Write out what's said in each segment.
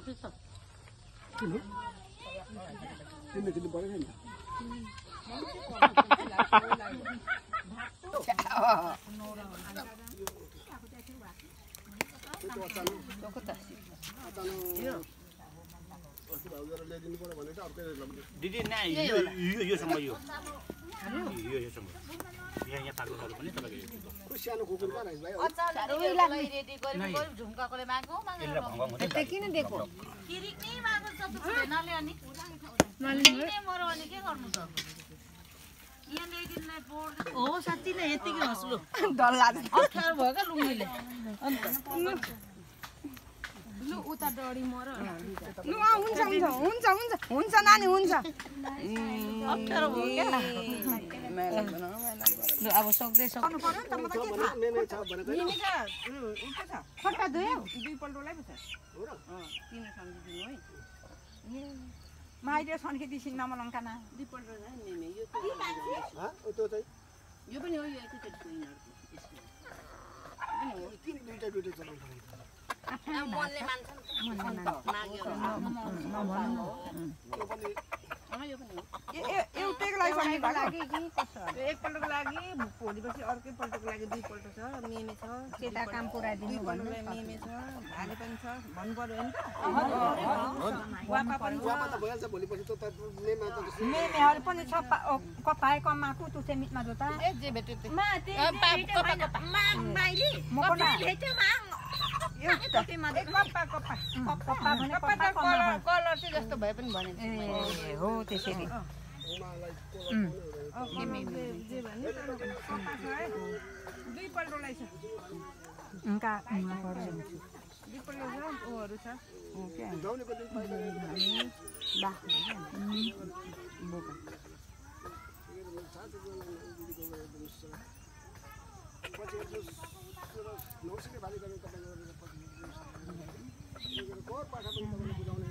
किन परेको नि दिदी नै यो सम्म यो सम्म यहाँ पाक्नुहरु पनि तपाईको सानो कुकुर कहाँ राख्छ भाइ रेडी गरि झुम्काकोले मागो किन दिएको किरिक नै मागो छ नले अनि नले मरो अनि के गर्नु त यहाँ ल्याइदिनलाई बोर्ड हो साच्चै नै यतिकै हस्लो डर लाग्छ अप्ठ्यारो भयो क्या लुङ्गीले लु उता डरी मर लु हुन्छ हुन्छ हुन्छ हुन्छ हुन्छ नानी हुन्छ अप्ठ्यारो भयो क्या लु अब सक्दै सक्नु पर्यो नि त म त के थाहा नेने छ भनेको निनी छ उल्टो छ खट्टा दुयो दुई पल्टोलाई पो छ हो र किन सम्झिदिनु है माइले सन्किति सिन्नामा लङ्काना दुई पल्टो छ निनी यो ह त्यो चाहिँ यो पनि हो यो एकैचोटि यिनीहरुको किन दुईटा चलाउनु पर्यो मनले मान्छ माग्यो यो पनि एउटैको लागि सन्किएको लागि कि कसो एकपल्टको लागि भोलिपछि अर्कै पल्टको लागि दुई पल्ट छ मेमे छ केटा काम पुराइदिनु भन्नु मेमे छ भाले पनि छ भन्नु पर्यो नि वापा पनि वापा त भइहाल्छ भोलिपछि त नेमा त मेमेहरू पनि छ कपाए कमाको तुसे मिटमा जोता ए जे भेट्यो त्यो माइली म पनि भेट्यो एउटा कप्पा भने कलर चाहिँ जस्तो भए पनि भने ए हो त्यसरी जे भने दुई पल्टलाई छ उनका दुई पल्ट छ ओहरू छ गाउँलेको दिन पाइदैन नौसिके बाली गर्ने तपाईँको कोर पाठा पनि तपाईँले बुझाउने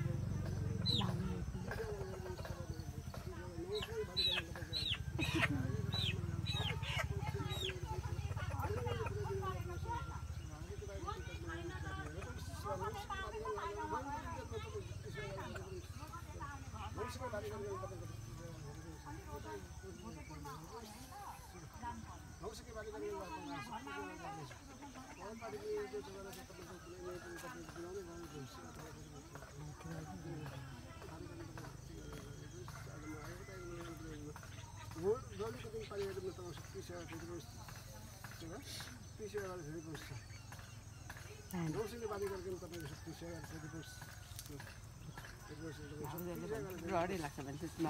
डरै लाग्छ भने त्यसमा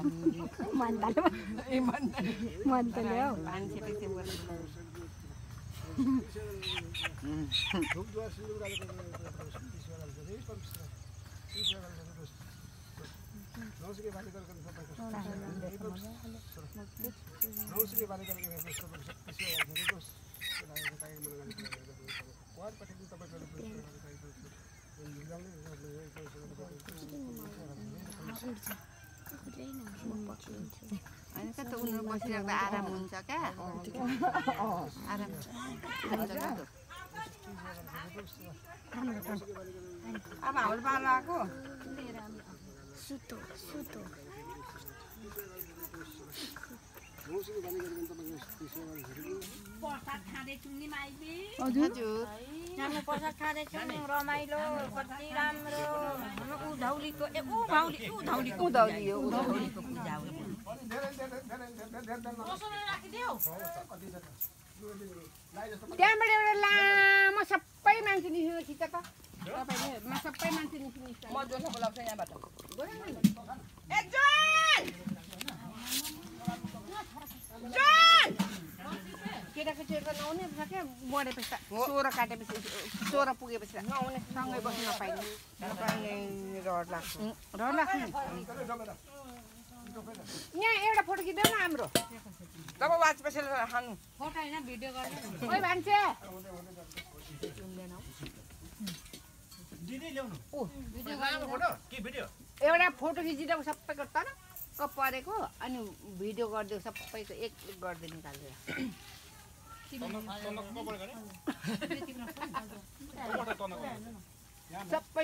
मान्छेले हौ मान्छेले चाहिँ अनि त उनीहरू बसिरहेको आराम हुन्छ क्या आराम अब हाम्रो पालो आएको सुतो सुतो प्रसाद खाँदैछु नि माइली हजुर हामी प्रसाद खाँदैछौँ रमाइलो कति राम्रो उधौलीको उधौलीको पूजा हो त्यहाँबाट एउटा लामो सबै मान्छे निस्किनु खिच्छ त तपाईँले सबै मान्छे निस्किनु म जोड्न बोलाउँछ यहाँबाट केटाको चेर त नआउने रहेछ क्या मरेपछि 16 काटेपछि 16 पुगेपछि नआउने सँगै बस्नु नपाइने रहर लाग्छ रहर लाग्छ यहाँ एउटा फोटो खिच्दैन हाम्रो तब वाच पछाडि खानु फोटो होइन भिडियो गर्ने ओइ मान्छे दिदी ल्याउनु के भिडियो एउटा फोटो खिचिदिएको सबैको टक्क परेको अनि भिडियो गरिदियो सबैको एक एक गर्दै निकालेर सबै